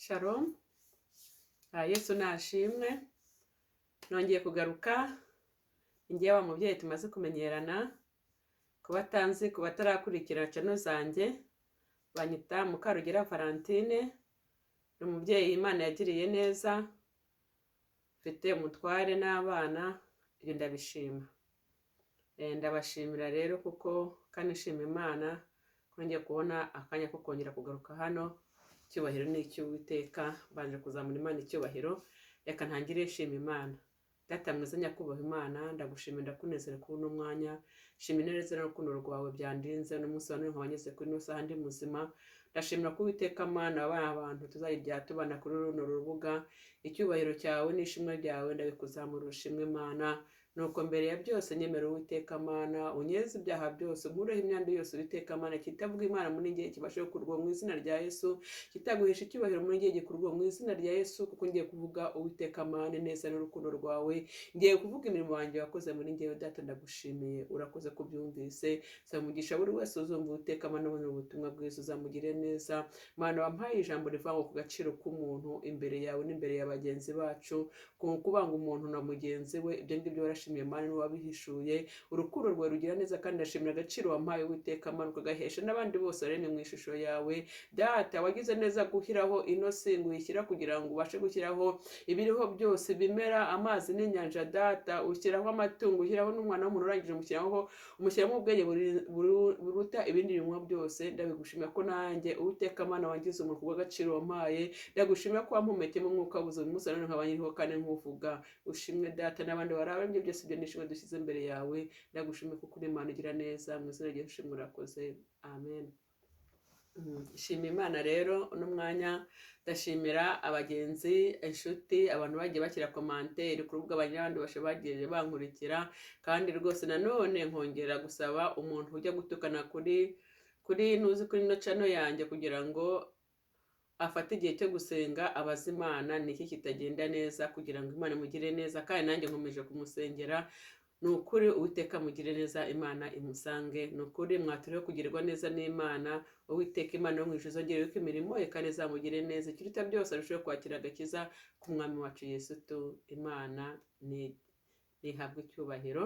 Shalom. Yesu nashimwe. Nongeye kugaruka. Njye wa mubyeyi tumaze kumenyerana. Ku batanzi, ku batarakurikira channel zanjye, banyita Mukarugera Valentine. Ni umubyeyi Imana yagiriye neza. Mfite umutware n'abana, ibyo ndabishima. Ndabashimira rero kuko kandi nshima Imana ko ngiye kubona akanya ko kongera kugaruka hano. Icyubahiro ni icy'Uwiteka, mbanje kuzamura Imana icyubahiro. Reka ntangire nshima Imana. Data mwiza, nyakubahwa Imana, ndagushimira, ndakunezera kuri uno mwanya. Shima ineza n'urukundo rwawe byandinze uno munsi wa none nkaba ngeze kuri ino saha ndi muzima. Ndashimira ko Uwiteka Mana wabaye abantu tuzajya tubana kuri runo rubuga. Icyubahiro cyawe n'ishimwe ryawe ndabikuzamura, ushimwe Mana. Nuko mbere ya byose nyemera Uwiteka Mana, unyeze ibyaha byose, nkureho imyanda yose Uwiteka Mana, kitavuga Imana muri njye kibashe gukurwa mu izina rya Yesu, kitaguhesha icyubahiro muri njye gikurwa mu izina rya Yesu, kuko ngiye kuvuga Uwiteka Mana neza n'urukundo rwawe, ngiye kuvuga imirimo wanjye wakoze muri njyewe. Data, ndagushimiye, urakoze kubyumvise. Saba umugisha buri wese uzumva Uwiteka Mana ubona ubutumwa bwiza, uzamugire neza. Mana, wampaye ijambo rivuga ngo ku gaciro k'umuntu imbere yawe n'imbere ya bagenzi bacu, ku kubanga umuntu na mugenzi we, ibyo ngibyo warashimiye Mana n'uwabihishuye. Urukundo rwawe rugira neza, kandi ndashimira agaciro wampaye Uwiteka Mana, ukagahesha n'abandi bose waremye mu ishusho yawe. Data, wagize neza gushyiraho ino si, ngo uyishyira kugira ngo ubashe gushyiraho ibiriho byose, ibimera, amazi n'inyanja. Data, ushyiraho amatungo, ushyiraho n'umwana w'umuntu, urangije umushyiramo ubwenge buruta ibindi biremwa byose. Ndabigushimira ko nanjye Uwiteka Mana wangize umuntu kubw'agaciro wampaye. Ndagushimira ko wampumekeyemo umwuka w'ubuzima, uyu munsi wa none nkaba nkiriho kandi nkuvuga. Ushimwe Data, n'abandi warabemye byose, ibyo nishimwe dushyize imbere yawe. Ndagushimira kuko uri Imana ugira neza. Mu izina rya Yesu ushimwe, urakoze, amen. Shima Imana rero uno mwanya, ndashimira abagenzi, inshuti, abantu bagiye bashyira commentaire ku rubuga, abandi basha bagiye bankurikira. Kandi rwose nanone nkongera gusaba umuntu ujya gutukana kuri ntuzi kuri ino channel yanjye kugira ngo afate igihe cyo gusenga, abaza Imana ni iki kitagenda neza kugira ngo Imana imugire neza. Kandi nanjye nkomeje kumusengera, ni ukuri Uwiteka mugire neza, Imana imusange. Ni ukuri mwaturiho kugirirwa neza n'Imana. Uwiteka Imana yo mu ijuru izongere yuko imirimo ye kandi izamugire neza, ikiruta byose arusheho kwakira agakiza k'umwami wacu Yesu tu. Imana ni nihabwe icyubahiro.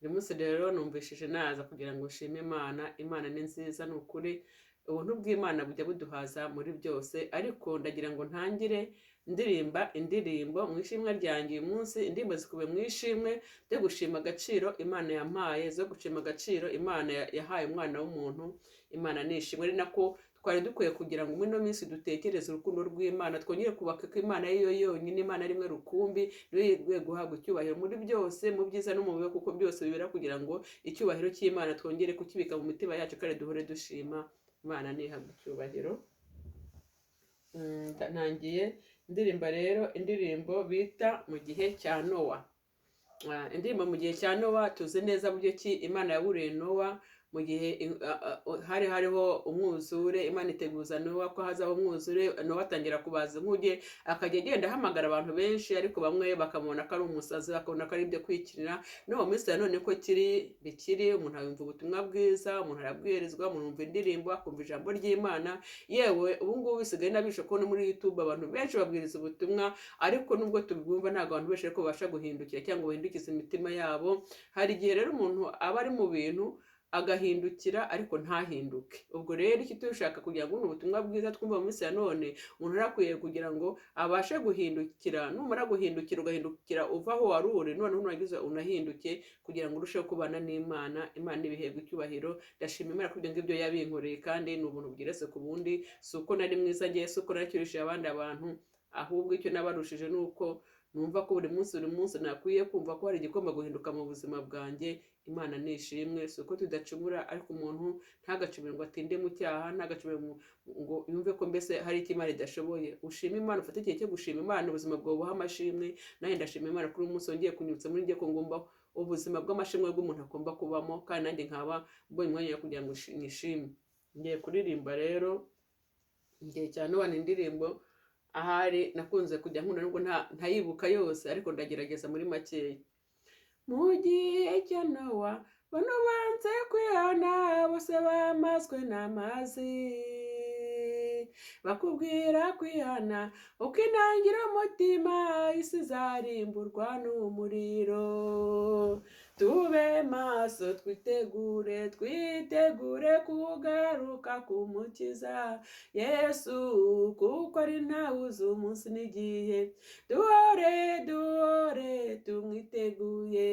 Uyu munsi rero numvishije naza kugira ngo nshime Imana. Imana ni nziza, ni ukuri ubuntu bw'Imana bujya buduhaza muri byose. Ariko ndagira ngo ntangire ndirimba indirimbo mu ishimwe ryanjye uyu munsi. Indirimbo zikubiye mu ishimwe ryo gushima agaciro Imana yampaye, zo gushima agaciro Imana yahaye umwana w'umuntu. Imana ni ishimwe. Ari nako twari dukwiye kugira ngo muri ino minsi dutekereze urukundo rw'Imana, twongere kubaka ko Imana ariyo yonyine, Imana ari imwe rukumbi, niyo ikwiye guhabwa icyubahiro muri byose, mu byiza no mu bibi, kuko byose bibera kugira ngo icyubahiro cy'Imana twongere kukibika mu mitima yacu kandi duhore dushima Imana. Nihabwa icyubahiro. Ntangiye indirimbo rero, indirimbo bita "Mu gihe cya Nowa". Indirimbo "Mu gihe cya Nowa". Tuzi neza buryo ki Imana yaburiye Nowa mu gihe hari hariho umwuzure. Imana iteguza Nowa ko hazaho umwuzure. Nowa atangira kubaza inkuge, akajya agenda ahamagara abantu benshi, ariko bamwe bakamubona ko ari umusazi, bakabona ko ari ibyo kwikinira. No mu minsi ya none ko kiri bikiri, umuntu yumva ubutumwa bwiza, umuntu arabwirizwa, umuntu yumva indirimbo, akumva ijambo ry'Imana. Yewe, ubu ngubu bisigaye n'abishe ko no muri YouTube abantu benshi babwiriza ubutumwa, ariko nubwo tubwumva ntabwo abantu benshi ariko babasha guhindukira cyangwa bahindukize imitima yabo. Hari igihe rero umuntu aba ari mu bintu agahindukira ariko ntahinduke. Ubwo rero icyo dushaka kugira ngo buno ubutumwa bwiza twumva mu minsi ya none, umuntu arakwiye kugira ngo abashe guhindukira. Numara guhindukira, ugahindukira uva aho wari uri, noneho nurangiza unahinduke kugira ngo urusheho kubana n'Imana. Imana ibihebwe icyubahiro. Ndashima Imana ko ibyo ngibyo yabinkoreye, kandi ni ubuntu bugeretse ku bundi. Si uko nari mwiza ngewe, si uko narakirishije abandi abantu, ahubwo icyo nabarushije ni uko numva ko buri munsi, buri munsi nakwiye kumva ko hari igikoma guhinduka mu buzima bwanjye. Imana ni ishimwe. Si uko tudacumura, ariko umuntu ntagacumure ngo atinde mu cyaha, ntagacumure ngo yumve ko mbese hari icyo Imana idashoboye. Ushime Imana, ufate igihe cyo gushima Imana, ubuzima bwawe buha amashimwe. Nanjye ndashima Imana kuri uyu munsi wongeye kunyibutsa muri njye ko ngomba ubuzima bw'amashimwe bw'umuntu agomba kubamo, kandi nanjye nkaba mbonye umwanya wo kugira ngo nishime. Ngiye kuririmba rero igihe cya Nowa. Ni indirimbo ahari nakunze kujya nkunda, nubwo ntayibuka yose, ariko ndagerageza muri makeya. Mu gihe cya Nowa bano banze kwihana, bose bamazwe n'amazi. Bakubwira kwihana ukinangira umutima, isi izarimburwa n'umuriro. Tube maso twitegure, twitegure kugaruka k'Umukiza Yesu, kuko ari ntawe uzi umunsi n'igihe. Duhore duhore tumwiteguye,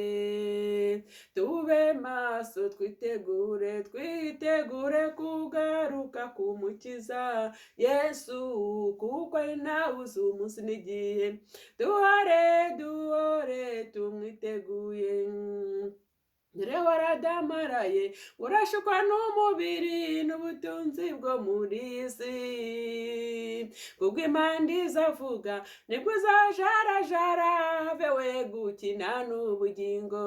tube maso twitegure, twitegure kugaruka k'Umukiza Yesu, kuko ari ntawe uzi umunsi n'igihe. Duhore duhore tumwiteguye. Dore waradamaraye urashukwa n'umubiri n'ubutunzi bwo muri iyi si, kubw'Imana izavuga nibwo uzajarajara, have we gukina n'ubugingo.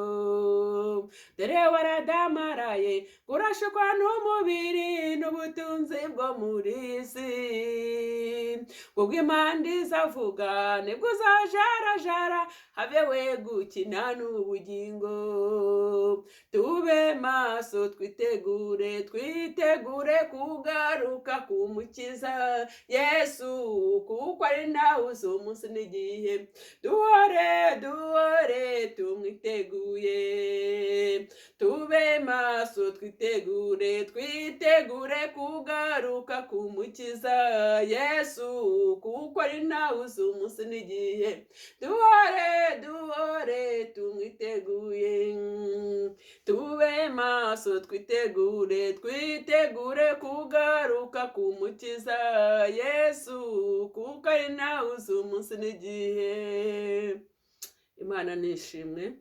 Dore waradamaraye urashukwa n'umubiri n'ubutunzi bwo muri iyi si, kubw'Imana izavuga nibwo uzajarajara, have we gukina n'ubugingo. Tube maso twitegure, twitegure kugaruka k'Umukiza Yesu, kuko ari nawe uzi umunsi n'igihe. Duhore duhore tumwiteguye, tube maso twitegure, twitegure kugaruka k'Umukiza Yesu, kuko ari nawe uzi umunsi n'igihe. Duhore duhore tumwiteguye, tube maso twitegure, twitegure kugaruka k'Umukiza Yesu, kuko ari nawe uzi umunsi n'igihe. Imana nishimwe.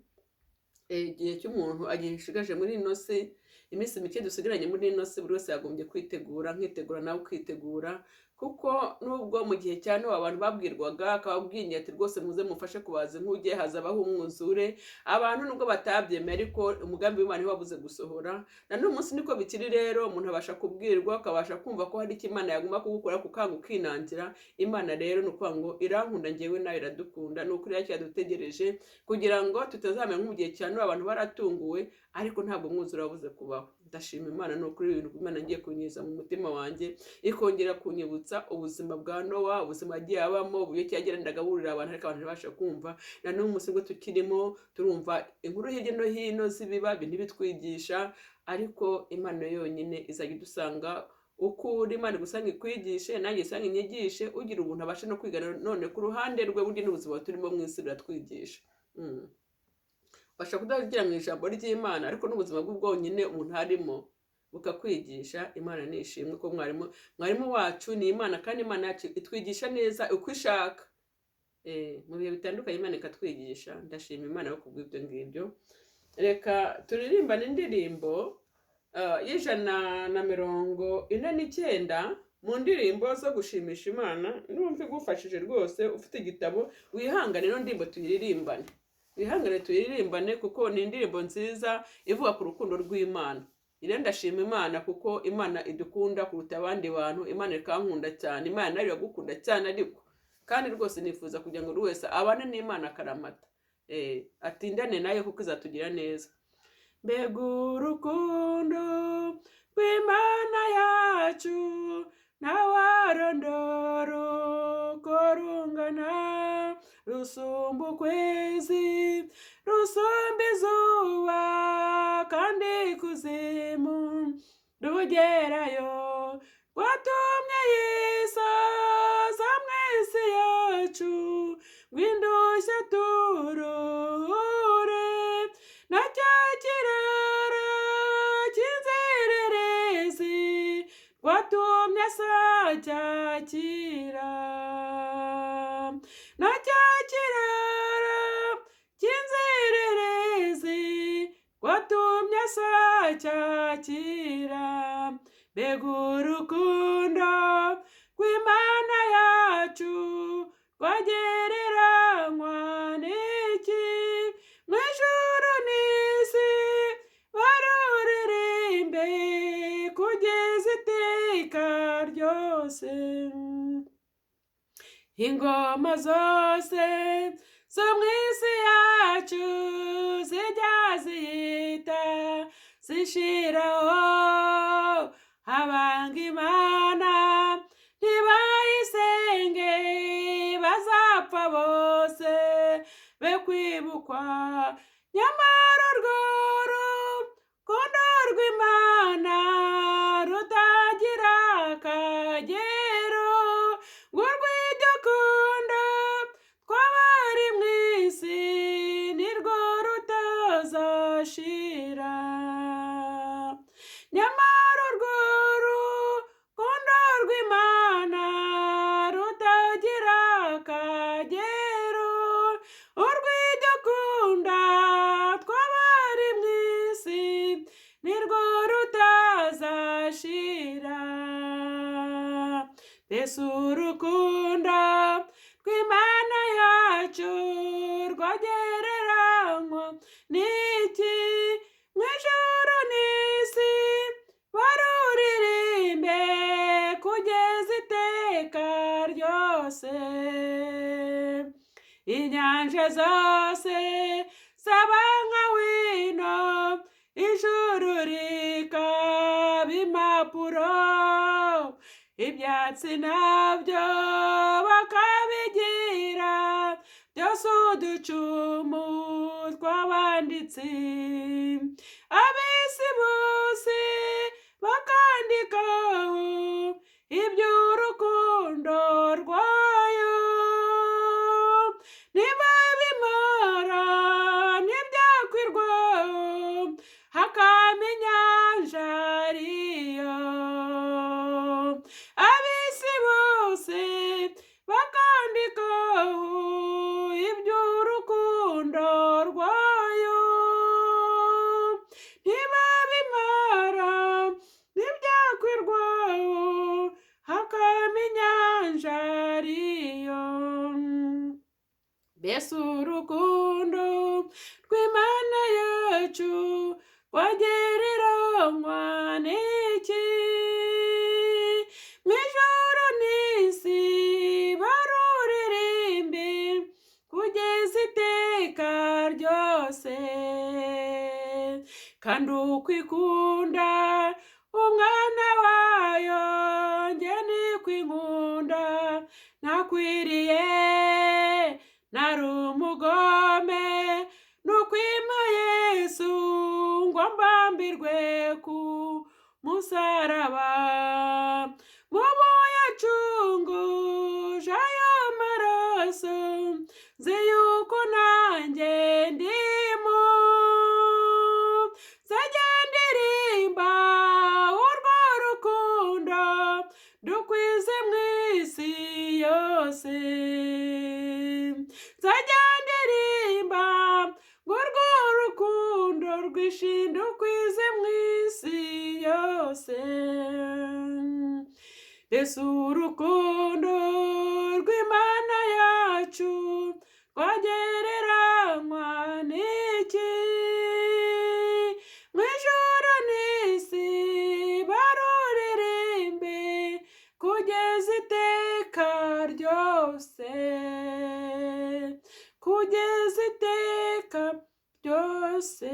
Igihe cy'umuntu agishigaje muri ino si, iminsi mike dusigaranye muri ino si, buri wese yagombye kwitegura, nkitegura nawe ukitegura, kuko nubwo mu gihe cya Nowa abantu babwirwaga akababwingira ati rwose muze mufashe kubaza inkuge hazabaho umwuzure, abantu nubwo batabyemeye ariko umugambi w'Imana ntiwabuze gusohora. Na n'uyu munsi niko bikiri rero, umuntu abasha kubwirwa akabasha kumva ko hari icyo Imana yagomba kugukora kukanga ukinangira. Imana rero ni ukuvuga ngo irankunda njyewe nawe iradukunda, ni ukuri yadutegereje kugira ngo tutazamera nko mu gihe cya Nowa abantu baratunguwe, ariko ntabwo umwuzure wabuze kubaho. Ndashima Imana ni ukuri ibintu Imana ngiye kunyiza mu mutima wanjye, ikongera kunyibutsa ubuzima bwa Nowa, ubuzima yagiye abamo, uburyo yagendaga aburira abantu ariko abantu ntibabashe kumva. Na n'uyu munsi ubwo tukirimo turumva inkuru hirya no hino z'ibiba ntibitwigisha, ariko Imana yonyine izajya idusanga uko uri. Imana igusanga ikwigishe, nanjye isange inyigishe, ugira ubuntu abashe no kwiga none ku ruhande rwe. Burya n'ubuzima turimo mu isi biratwigisha. Ubasha kudagira mu ijambo ry'Imana, ariko n'ubuzima bw'ubwonyine umuntu arimo bukakwigisha. Imana ni ishimwe ko mwarimu wacu ni Imana, kandi Imana yacu itwigisha neza uko ishaka. Mu bihe bitandukanye Imana ikatwigisha. Ndashima Imana yo kubw'ibyo ngibyo. Reka turirimbane indirimbo y'149 mu ndirimbo zo gushimisha Imana. Numva igufashije rwose, ufite igitabo wihangane, ino ndirimbo tuyiririmbane, wihangane tuyiririmbane, kuko ni indirimbo nziza ivuga ku rukundo rw'Imana. Rero ndashima Imana kuko Imana idukunda kuruta abandi bantu. Imana ikankunda cyane, Imana nayo iragukunda cyane, ariko kandi rwose nifuza kugira ngo buri wese abane n'Imana akaramata, atindane nayo kuko izatugira neza. Mbega urukundo rw'Imana yacu, ntawarondora uko rungana, rusumba ukwezi, rusumba izuba, kandi ikuzimu rugerayo. Rwatumye Yesu aza mu isi yacu, ngo indushyi turuhure, na cya kirara cy'inzererezi rwatumye asacyakira, na cya kirara cy'inzererezi rwatumye asacyakira. Mbega urukundo rw'Imana yacu, rwagereranywa n'iki? Mu ijuru n'isi baruririmbe kugeza iteka ryose. Ingoma zose zo mu isi yacu zijya zihita zishiraho, abanga Imana. bose be kwibukwa. Nyamara urwo rukundo rw'Imana rutagira akagero, ngo urw'idukunda tw'abari mu isi nirwo rutazashira. Nyamara urwo rukundo rw'Imana rutagira akagero, urw'idukunda tw'abari mu isi nirwo rutazashira. Mbese urukundo rw'Imana yacu rwagereranywa n'iki? Mu ijuru n'isi baruririmbe kugeza iteka ryose. Inyanja zose zaba nka wino, ijuru rikaba impapuro, ibyatsi nabyo bakabigira byose uducumu tw'abanditsi. Ab'isi bose bakandikaho iby'urukundo rwayo. Ntibabimara ntibyakwirwaho, hakama inyanja ariyo. Ab'isi bose bakandikaho iby'urukundo rwayo. Ntibabimara ntibyakwirwaho, hakama inyanja ariyo. Mbese urukundo rw'Imana yacu rwagereranywa n'iki? Mu ijuru n'isi baruririmbe kugeza iteka ryose. Kandi uko ikunda umwana wayo, njye niko inkunda. Ntakwiriye, nari umugome, nukwima Yesu ngo mbambirwe ku musaraba. Mubo yacunguje ayo maraso, nzi yuko nanjye ndimo. Nzajya ndirimba urwo rukundo dukwize mu isi yose. Nzajya ndirimba ngo urwo rukundo rwinshi ndukwize mu isi yose. Mbese urukundo rw'Imana yacu rwagereranywa n'iki? Mu ijuru n'isi baruririmbe kugeza iteka ryose, kugeza iteka ryose.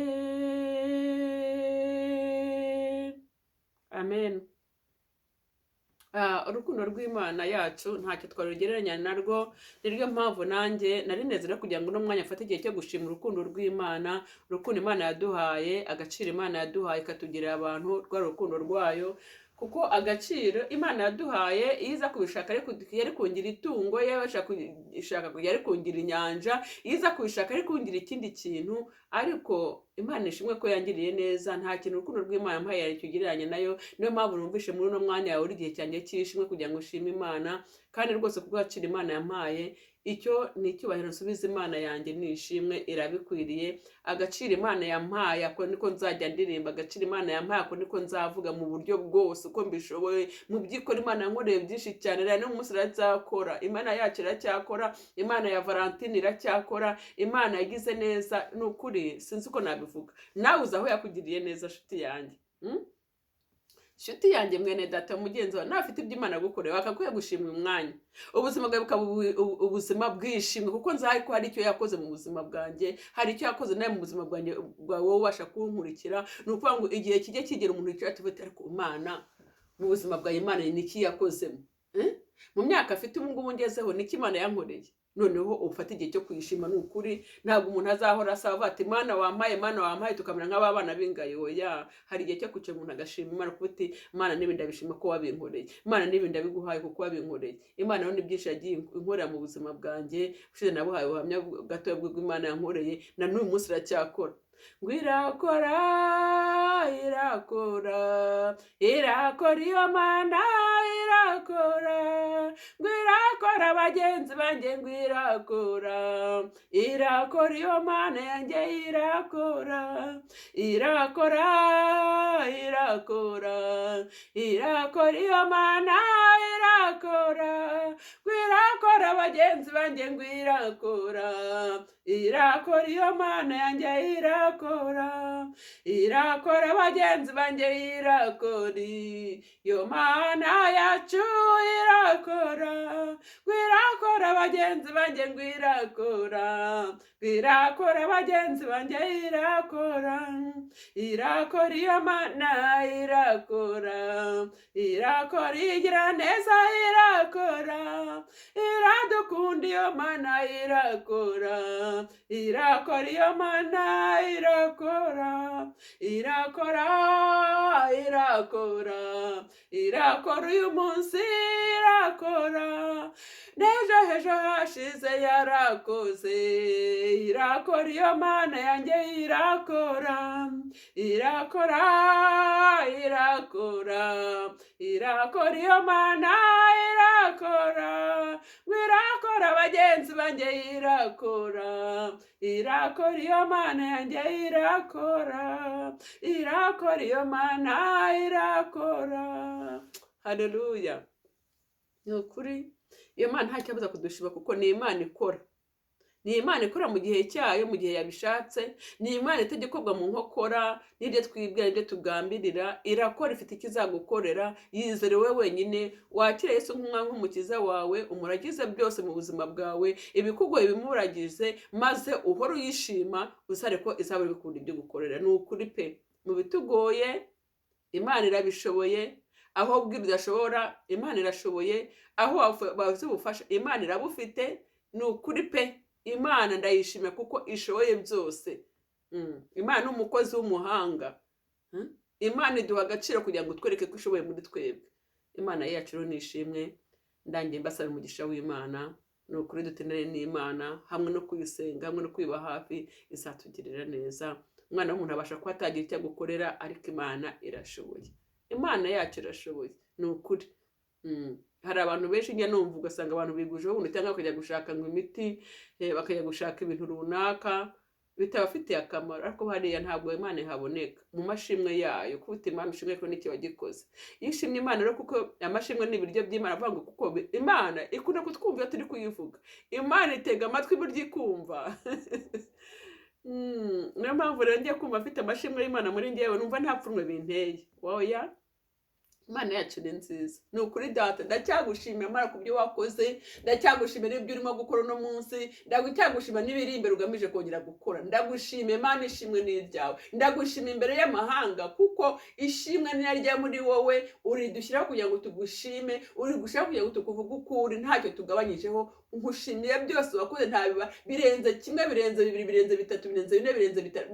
Amen. Urukundo rw'Imana yacu ntacyo twarugereranya narwo. Niryo mpamvu nanjye nari nezerewe kugira ngo uno mwanya mfate igihe cyo gushima urukundo rw'Imana, urukundo Imana yaduhaye, agaciro Imana yaduhaye ikatugirira abantu, rwa rukundo rwayo. Kuko agaciro Imana yaduhaye, iyo iza kubishaka yari kungira itungo, iyo ishaka yari kungira inyanja, iyo iza kubishaka yari kungira ikindi kintu. Ariko Imana ishimwe ko yangiriye neza. Nta kintu urukundo rw'Imana yampaye yakigereranya nayo. Niyo mpamvu numvishe muri uno mwanya wawe uri igihe cyanjye cy'ishimwe kugira ngo ushime Imana. Kandi rwose kubwo agaciro Imana yampaye, icyo ni icyubahiro nsubiza Imana yanjye, ni ishimwe, irabikwiriye. Agaciro Imana yampaye ako niko nzajya ndirimba, agaciro Imana yampaye ako niko nzavuga mu buryo bwose uko mbishoboye. Mu by'ukuri Imana yankoreye byinshi cyane, rero n'umunsi iracyakora. Imana yacu iracyakora, Imana ya Valentine iracyakora, Imana yagize neza. Ni ukuri sinzi uko nabivuga, nawe uzi aho yakugiriye neza, nshuti yanjye. Nshuti yanjye, mwene data, mugenzi wawe nawe afite ibyo Imana yagukoreye, wakakwiye gushima uyu mwanya, ubuzima bwawe bukaba ubuzima bwishimwe, kuko nzi ko hari icyo yakoze mu buzima bwanjye, hari icyo yakoze nawe mu buzima bwanjye bwawe, wowe ubasha kunkurikira. Ni ukuvuga ngo igihe kijya kigera umuntu yicara ati, ariko Imana mu buzima bwawe, Imana ni iki yakozemo? Mu myaka afite ubu ngubu ngezeho, niko Imana yankoreye. Noneho ufate igihe cyo kuyishima. Ni ukuri, ntabwo umuntu azahora asaba avuga ati: "Mana wampaye, Mana wampaye," tukamera nk'abana b'ingayo. Oya, hari igihe cyo kwicara umuntu agashima Imana, kuko uti: "Imana, n'ibi ndabishima ko wabinkoreye. Imana, n'ibi ndabiguhaye kuko wabinkoreye." Imana rero ni byinshi yagiye inkorera mu buzima bwanjye. Ushize nabuhaye ubuhamya gatoya bw'Imana yankoreye, na n'uyu munsi iracyakora. Ngo irakora, irakora, irakora, iyo Mana irakora. Ngo irakora, bagenzi banjye, ngo irakora, irakora, iyo Mana yanjye irakora, irakora, irakora, irakora, iyo Mana irakora. Ngo irakora, bagenzi banjye, ngo irakora, irakora, iyo Mana yanjye irakora, irakora, bagenzi banjye, irakora, iyo Mana yacu irakora. Ngo irakora, bagenzi banjye, ngo irakora, ngo irakora, bagenzi banjye, irakora, irakora, iyo Mana irakora, irakora, igira neza, irakora, iradukunda, iyo Mana irakora, irakora, iyo Mana irakora, irakora, irakora, irakora, uyu munsi irakora, n'ejo hejo hashize yarakoze, irakora, iyo Mana yanjye irakora, irakora, irakora, irakora, iyo Mana irakora. Ngo irakora, bagenzi banjye, irakora, irakora, iyo Mana yanjye irakora, irakora, iyo Mana irakora. Haleluya! Ni ukuri, iyo Mana nta cyabuza kudushima, kuko ni Imana ikora, ni Imana ikora mu gihe cyayo, mu gihe yabishatse. Ni Imana itajya ikorwa mu nkokora n'ibyo twibwira, n'ibyo tugambirira. Irakora, ifite icyo izagukorera. Yizere wowe wenyine, wakire Yesu nk'umwami, nk'umukiza wawe, umuragize byose mu buzima bwawe, ibikugoye bimuragize, maze uhore uyishima, uzare ko izabura ibikunda ibyo gukorera. Ni ukuri pe, mu bitugoye Imana irabishoboye. Aho ubwira udashobora, Imana irashoboye. Aho babuze ubufasha, Imana irabufite. Ni ukuri pe, Imana ndayishimira kuko ishoboye byose. Imana ni umukozi w'umuhanga. Imana iduha agaciro kugira ngo twereke ko ishoboye muri twebwe. Imana yacu rero ni ishimwe. Ndangiye mbasaba umugisha w'Imana. Ni ukuri, dutenere n'Imana hamwe no kuyisenga, hamwe no kwiba hafi, izatugirira neza. Umwana w'umuntu abasha kuba atagira icyo agukorera, ariko Imana irashoboye. Imana yacu irashoboye, ni ukuri. Hari abantu benshi njya numva, ugasanga abantu bigujeho ubuntu, cyangwa bakajya gushaka ngo imiti, bakajya gushaka ibintu runaka bitabafitiye akamaro, ariko hariya ntabwo Imana ihaboneka mu mashimwe yayo. Kuko Imana ishimwe ko n'icyo wagikoze. Iyo ushimye Imana rero, kuko amashimwe ni ibiryo by'Imana, avuga ngo kuko Imana ikunda kutwumva iyo turi kuyivuga. Imana itega amatwi burya ikumva. Niyo mpamvu rero ngiye kumva mfite amashimwe y'Imana muri njyewe, numva nta pfunwe binteye. Oya, Imana yacu ni nziza, ni ukuri. Data, ndacyagushimira Imana ku byo wakoze, ndacyagushimira n'ibyo urimo gukora uno munsi, ndacyagushimira n'ibiri imbere ugamije kongera gukora. Ndagushimiye Imana, ishimwe ni iryawe. Ndagushima imbere y'amahanga, kuko ishimwe ni rya muri wowe uridushyiraho kugira ngo tugushime, urigushyiraho kugira ngo tukuvuge uko uri, ntacyo tugabanyijeho. Nkushimiye byose wakoze, nta birenze kimwe, birenze bibiri, birenze bitatu, birenze bine, birenze bitanu,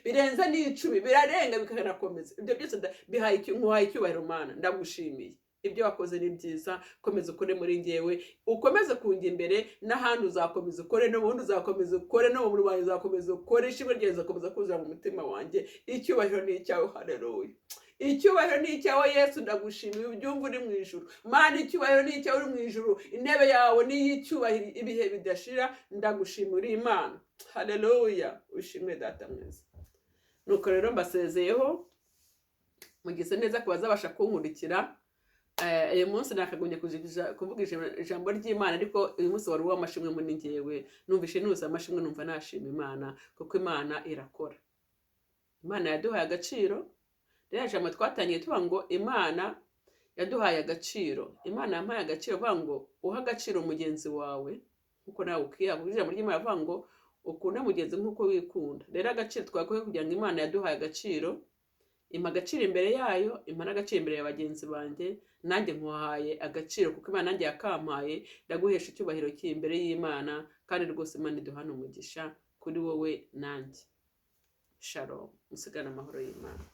birenze n'icumi, birarenga bikanakomeza. Ibyo byose bihaye nkuhaye icyubahiro Mana, ndagushimiye. Ibyo wakoze ni byiza, komeza ukore muri njyewe, ukomeze kunjya imbere. N'ahandi uzakomeza ukore, n'ubundi uzakomeza ukore, no mu mubiri wanjye uzakomeza ukore. Ishimwe ryawe rizakomeza kuzura mu mutima wanjye. Icyubahiro ni icyawe, haleluya! Icyubahiro ni icyawe Yesu, ndagushimiye. Ubyumva uri mu ijuru Mana, icyubahiro ni icyawe uri mu ijuru. Intebe yawe ni iy'icyubahiro ibihe bidashira. Ndagushimira, uri Imana, haleluya! Ushimwe Data mwiza. Nuko rero mbasezeyeho, mugize neza ku bazabasha kunkurikira. Uyu munsi nakagombye kuvuga ijambo ry'Imana, ariko uyu munsi wari uw'amashimwe muri njyewe. Numvishe nuzuye amashimwe, numva nashima Imana kuko Imana irakora. Imana yaduhaye agaciro. Ririya jambo twatangiye tuvuga ngo Imana yaduhaye agaciro, Imana yampaye agaciro, vuga ngo uhe agaciro mugenzi wawe nkuko nawe ukiha. Kuko ijambo ry'Imana rivuga ngo ukunde mugenzi nk'uko wikunda. Rero agaciro twakwiye kugira ngo Imana yaduhaye agaciro. Impa agaciro imbere yayo, impa n'agaciro imbere ya bagenzi banjye. Nanjye nkuhaye agaciro kuko Imana nanjye yakampaye. Ndaguhesha icyubahiro kiri imbere y'Imana, kandi rwose Imana iduhana umugisha kuri wowe nanjye. Shalom, musigane amahoro y'Imana.